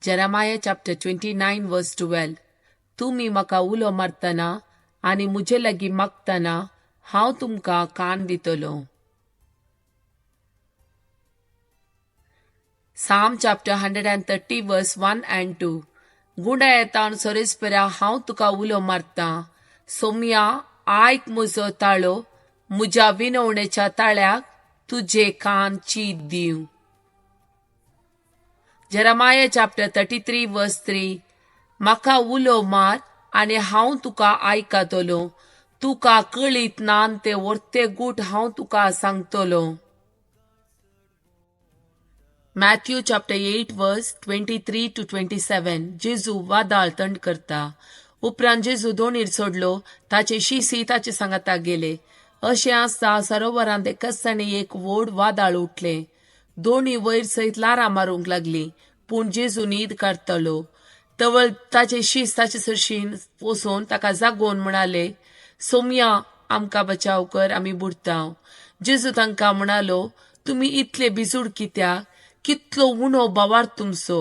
Jeremiah chapter 29 verse 12. तुमी म्हाका उलो मारतना आनी म्हजे लागीं मागतना हांव तुमकां कान दितलो. Psalm chapter 130 verse 1 and 2. गुंडा येतान सोरेस्पेरा हांव तुका उलो मारतां. सोमया आयक म्हजो ताळो, म्हज्या विनवणेच्या ताळ्याक तुजे कान चीत दिवं. Jeremiah chapter 33 verse 3. म्हाका उलो मार आनी हांव तुका आयकतलो. तुका कळीत ना ते वर्ते गूट हांव तुका सांगतलो. Matthew chapter 8 verse 23 to 27. जेजू वादाळ थंड करता. उपरांत जेजू दोणीर सोडलो, ताचे शिसी ताचे सांगाता गेले. अशें आसता सरोवरांत एकच एक व्हड वादाळ उठलें. दोणी वयर सयत लारां मारूंक लागली, पूण जेजू न्हीद काडटलो. तवळ ताचे शीस ताचे सरशीन वचून ताका जागोवन म्हणाले, सोमया आमकां बचाव कर, आमी बुडता. जेजू तांकां म्हणालो, तुमी इतले भिजूड कित्याक? कितलो उणो बवार तुमचो.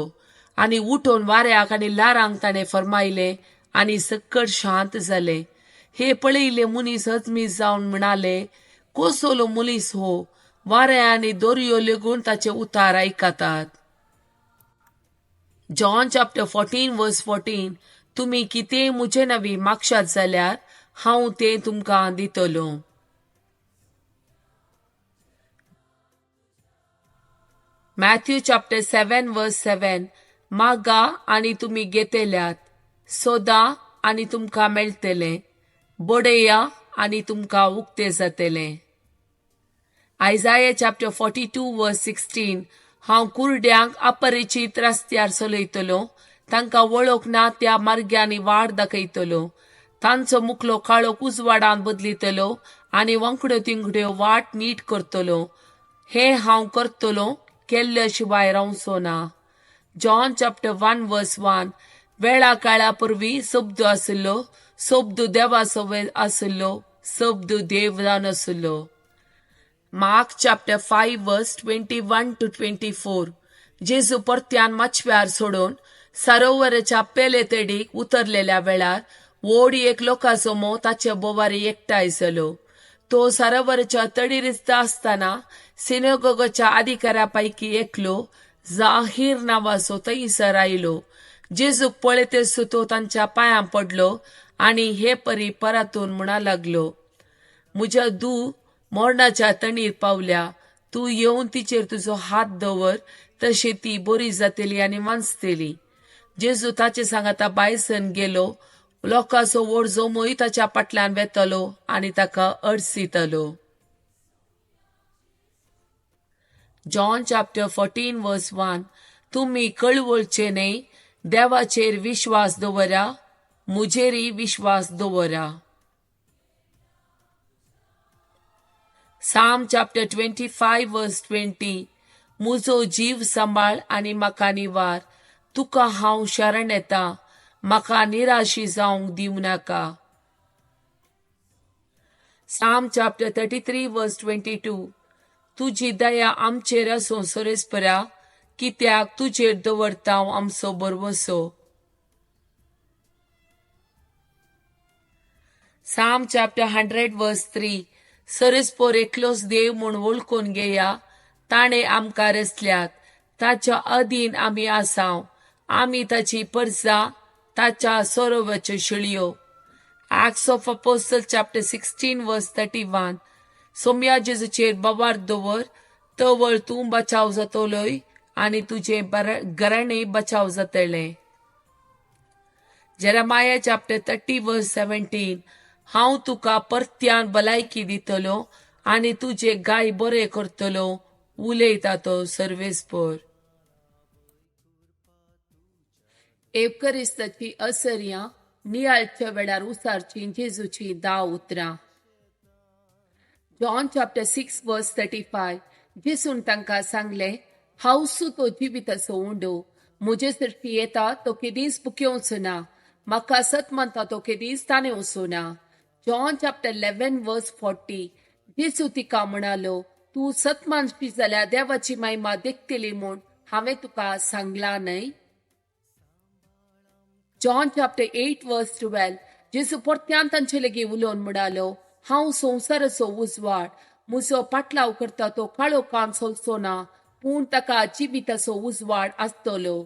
आनी उठोवन वाऱ्याक आनी लारांक ताणें फर्मायलें आनी सक्कड शांत जालें. हे पळयले मनीस अजमीस जावन म्हणाले, कोसोलो मनीस हो, वारें आनी दोरयो लेगून ताचे उतार आयकतात. John chapter 14 verse 14. तुमी कितेंय म्हजे नवी मागशात जाल्यार हांव तें तुमकां दितलो. Matthew chapter 7 verse 7. मागा आनी तुमी घेतल्यात, सोदा आनी तुमकां मेळटलें, बडया आनी तुमकां उक्तें जातलें. Isaiah chapter 42 verse 16. हांव कुरड्यांक अपरिचीत रस्त्यार चलयतलो, तांकां वळख ना त्या मार्ग्यांनी वाट दाखयतलो. तांचो मुखलो काळोख उजवाडान बदलितलो आनी वांकड्यो तिंकड्यो वाट नीट करतलो. हें हांव करतलो, केल्ले शिवाय रावचो ना. John chapter 1 verse 1. वेळा काळा पूर्वी शब्द आशिल्लो, शब्द देवाचो आशिल्लो, शब्द देव जावन आशिल्लो. Mark chapter 5 verse 21 to 24. जेजू परत्यान माचव्यार सोडून सरोवराच्या पेले तेडीक उतरलेल्या वेळार व्हड एक लोकांचो मोव ताचे बोवारी एकठांय जालो. तो सरोवराच्या तडीर आसतना सिनेगोगाच्या अधिकाऱ्या पैकी एकलो जाहीर नांवाचो थंयसर आयलो. जेजूक पळयतच तो तांच्या पांयां पडलो आनी हे परी परातून म्हणा लागलो, म्हज्या दू मरणाच्या तणीर पावल्या, तूं येवन तिचेर तुजो हात दवर, तशी ती बरी जातली आनी वांचतली. जेजू ताचे सांगाता बायसन गेलो. लोकांचो व्हड जमोय ताच्या फाटल्यान वेतलो आनी ताका अडसितलो. John chapter 14 verse 1. तुमी कळवळचे न्हय, देवाचेर विश्वास दवरा, म्हजेरय विश्वास दवरा. Psalm chapter 25 verse 20. म्हजो जीव सांबाळ आनी म्हाका निवार, तुका हांव शरण येता, म्हाका निराशी जावंक दिवं नाका. Psalm chapter 33 verse 22. तुजी दया आमचेर आसूं सोरेस्परा, कित्याक तुजेर दवरता आमचो भरवंसो. Psalm chapter 100 verse 3. सरस्पोर एकलोच देव म्हूण वळखून घेया, ताणें आमकां रचल्यात, ताच्या अधीन आमी आसाव, आमी ताची परजा, ताच्या सरोवराच्यो शिळयो. Acts of Apostle chapter 16 verse 31. Saumya जेजूचेर बवार दवर, तवळ तूं बचाव जातलोय आनी तुजें घराणें बचाव जातलें. Jeremiah chapter 30 verse 17. हांव तुका परत्यान भलायकी दितलो आनी तुजे गाय बरे करतलो, उलयता तो सर्वेस्पोर. एवकरिस्ताची असर्यां नियाळच्या वेळार उसारची जेजूची 10 उतरां. John chapter 6 verse 35. जेजून तांकां सांगलें, हांवसू तो जिविताचो उंडो, म्हजे सरशी येता तो केदींच भुकेवचो ना, म्हाका सत मानता तो केदींच ताणेवचो ना. John chapter 11 verse 40. जेजू तिका म्हणालो, तूं सत मानशी जाल्यार देवाची महिमा देखतली म्हूण हांवें तुका सांगलां न्हय. John chapter 8 verse 12, जेजू परत्यान तांचे लागीं उलोवन म्हणालो, हांव संवसाराचो उजवाड, म्हजो पाटलाव करता तो काळोखान चलचो ना, पूण ताका जिविताचो उजवाड आसतलो.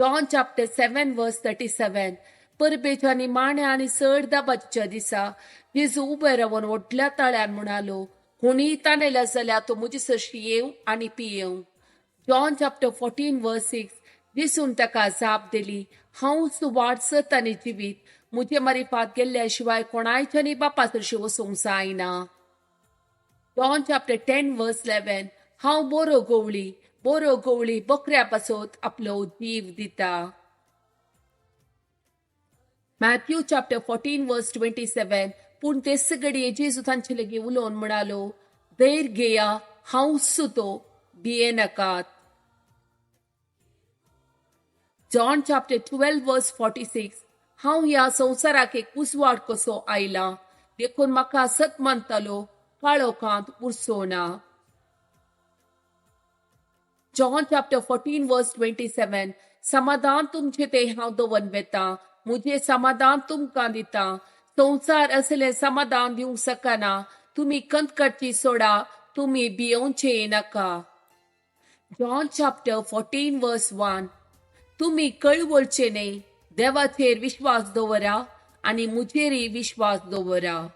John chapter 7 verse 37, परबेच्या निमाण्या आनी चड दबाज्याच्या दिसा जेजू उबे रावन व्हडल्या ताळ्यान म्हणालो, कोणीय तानेला जाल्यार तो म्हजे सरशी येवं आनी पियेवं. John chapter 14 verse 6, जेजून ताका जाप दिली, हांवच वाट, सत आनी जिवीत, म्हजे मारिफात गेल्ल्या शिवाय कोणायच्यानी बापा सरशी वचूंक जायना. John chapter 10 verse 11, हांव बरो गवळी, बरो गवळी बकऱ्या पासत आपलो जीव दिता. Matthew chapter 14 verse 27, पूण तेच घडये जेजू तांचे लागीं उलोवन म्हणालो, धैर्य घेया, हांवच तो, भियेनाकात. John chapter 12 verse 46, हांव ह्या संवसाराक एक उजवाड कसो आयला, देखून म्हाका सत मानतालो काळोखांत उरचो ना. John chapter 14 verse 27, समाधान तुमचें तें हांव दवर वेता, म्हजें समाधान तुमकां दिता, संवसार असलें समाधान दिवंक शकना, तुमी खंत काडची सोडा, तुमी भियोवचे नाका. John chapter 14 verse 1, तुमी कळवळचे न्हय, देवाचेर विश्वास दवरा आनी म्हजेरय विश्वास दवरा.